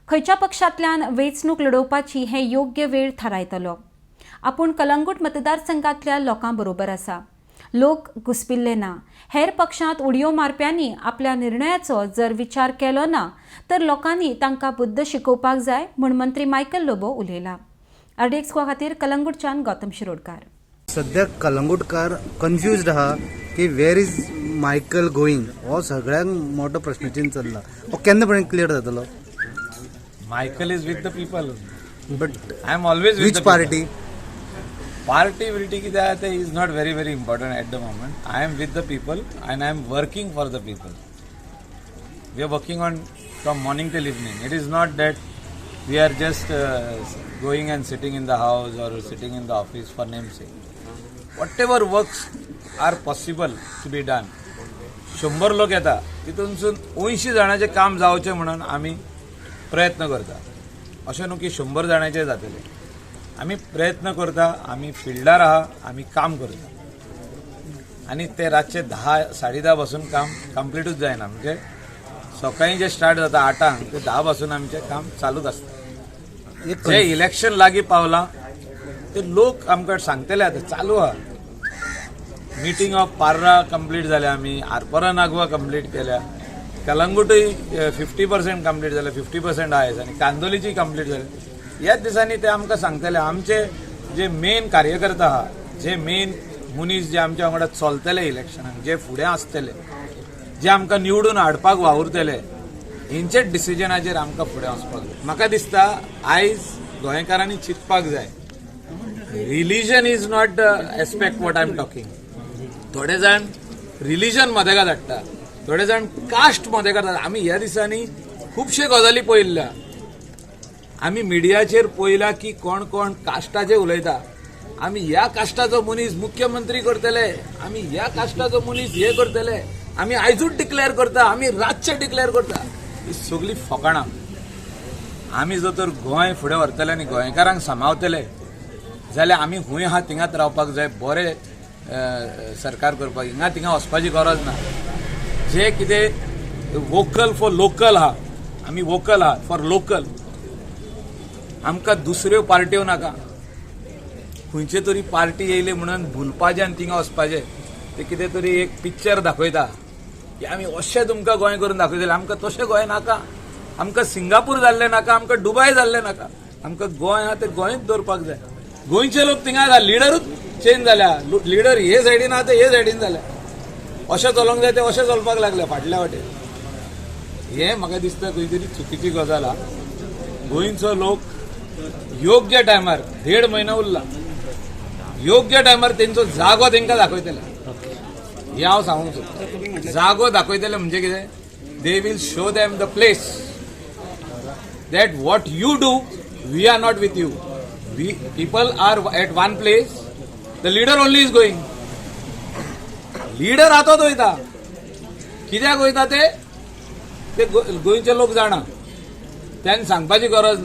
खंयच्या पक्षांतल्यान वेंचणूक लडोवपाची हें योग्य वेळ थारायतलो. आपूण कलंगूट मतदारसंघातल्या लोकां बरोबर आसा. लोक घुसपिल्ले ना. हेर पक्षांत उडयो मारप्यांनी आपल्या निर्णयाचो जर विचार केलो ना तर लोकांनी तांकां बुद्द शिकोवपाक जाय म्हूण मंत्री मायकल लोबो उलयला. आरडीएक्स गोवा खातीर कलंगूटच्यान गौतम शिरोडकार. सद्या कलंगूटकार कन्फ्युज्ड आहा की वेर is Michael going, हो सगळ्यांक मोठो प्रश्नचिन्ह चल्ला. हो केन्ना पर्यंत क्लियर जातलो? Michael is with the people. But I am always with which the party? Party बिर्टी कितें ते is not very very important at the moment. I am with the people and I am working for the people. We are working on from morning till evening. It is not that we are just going and sitting in the house or sitting in the office for namesake. Whatever works are possible to be done, 100 लोक येता, तितूनसून 80 जाणांचें काम जावचें म्हणून आमी प्रयत्न करता. अशें न्हू की 100 जाणांचें जातलें. आमी प्रयत्न करता. आमी फिल्डार आहा, आमी काम करता आनी ते रातचे 10, 10:30 पासून काम कंप्लिटूच जायना. म्हणजे सकाळीं जे स्टार्ट जाता 8ांक, ते 10 पासून आमचें काम चालूच आसता. एक जे इलेक्शन लागीं पावलां ते लोक आमकां सांगतले. आतां चालू आहा. मिटींग ऑफ पार्रा कंप्लीट जाल्या, आमी आरपोरा नागवा कंप्लीट केल्या, कलंगूटय 50% कंप्लीट जाल्या, 50% आयज आनी कांदोलीची कंप्लीट जाल्या. ह्याच दिसांनी ते आमकां सांगतले. आमचे जे मेन कार्यकर्ता आहा, जे मेन मनीस जे आमच्या वांगडा चलतले इलेक्शनाक, जे फुडें आसतले, जे आमकां निवडून हाडपाक वावुरतले, हेंचेच डिसिजनाचेर आमकां फुडें वचपाक जाय. म्हाका दिसता आयज गोंयकारांनी चिंतपाक जाय. Religion is not the aspect what I am talking. थोडे जाण रिलिजन मदेगात हाडटा, थोडे जाण कास्ट मदेगात हाडटा. आमी ह्या दिसांनी खुबशे गजाली पळयल्ल्या. आमी मिडियाचेर पळयला की कोण कोण कास्टाचे उलयता. आमी ह्या कास्टाचो मनीस मुख्यमंत्री करतले, आमी ह्या कास्टाचो मनीस हे करतले, आमी आयजूच डिक्लेअर करता, आमी रातचे डिक्लेअर करता. ही सगळी फकाणां. आमी जर तर गोंय फुडें व्हरतले आनी गोंयकारांक सांबाळतले जाल्यार आमी खूंय आहा थिंगाच रावपाक जाय. बरें सरकार करपाक हिंगा थिंगा वचपाची गरज ना. जे कितें वोकल फॉर लोकल आहा, आमी वोकल आहा फॉर लोकल. आमकां दुसऱ्यो पार्ट्यो नाका. खंयचे तरी पार्टी येयली म्हणून भुलपाचें आनी थिंगा वचपाचें. ते कितें तरी एक पिक्चर दाखयता की आमी अशें तुमकां गोंय करून दाखयतले. आमकां तशें गोंय नाका. आमकां सिंगापूर जाल्लें नाका, आमकां दुबाय जाल्लें नाका. आमकां गोंय आहा तें गोंयच दवरपाक जाय. गोंयचे लोक थिंगा लिडरूच चेंज जाल्या. लिडर हे सायडीन आहा ते हे सायडीन जाल्या. अशें चलोंक जाय ते अशें चलपाक लागले फाटल्या वाटेन. हें म्हाका दिसता खंय तरी चुकीची गजाल आहा. गोंयचो लोक योग्य टायमार, देड म्हयनो उरला, योग्य टायमार तेंचो जागो तेंकां दाखयतले हें हांव सांगूंक सोदतां. जागो दाखयतले म्हणजे कितें? They will show them the place that what you do, we are not with you. We people are at one place, the leader only is going. Leader आतांच वयता. कित्याक वयता ते ते गोंयचे लोक जाणा, त्यांनी सांगपाची गरज.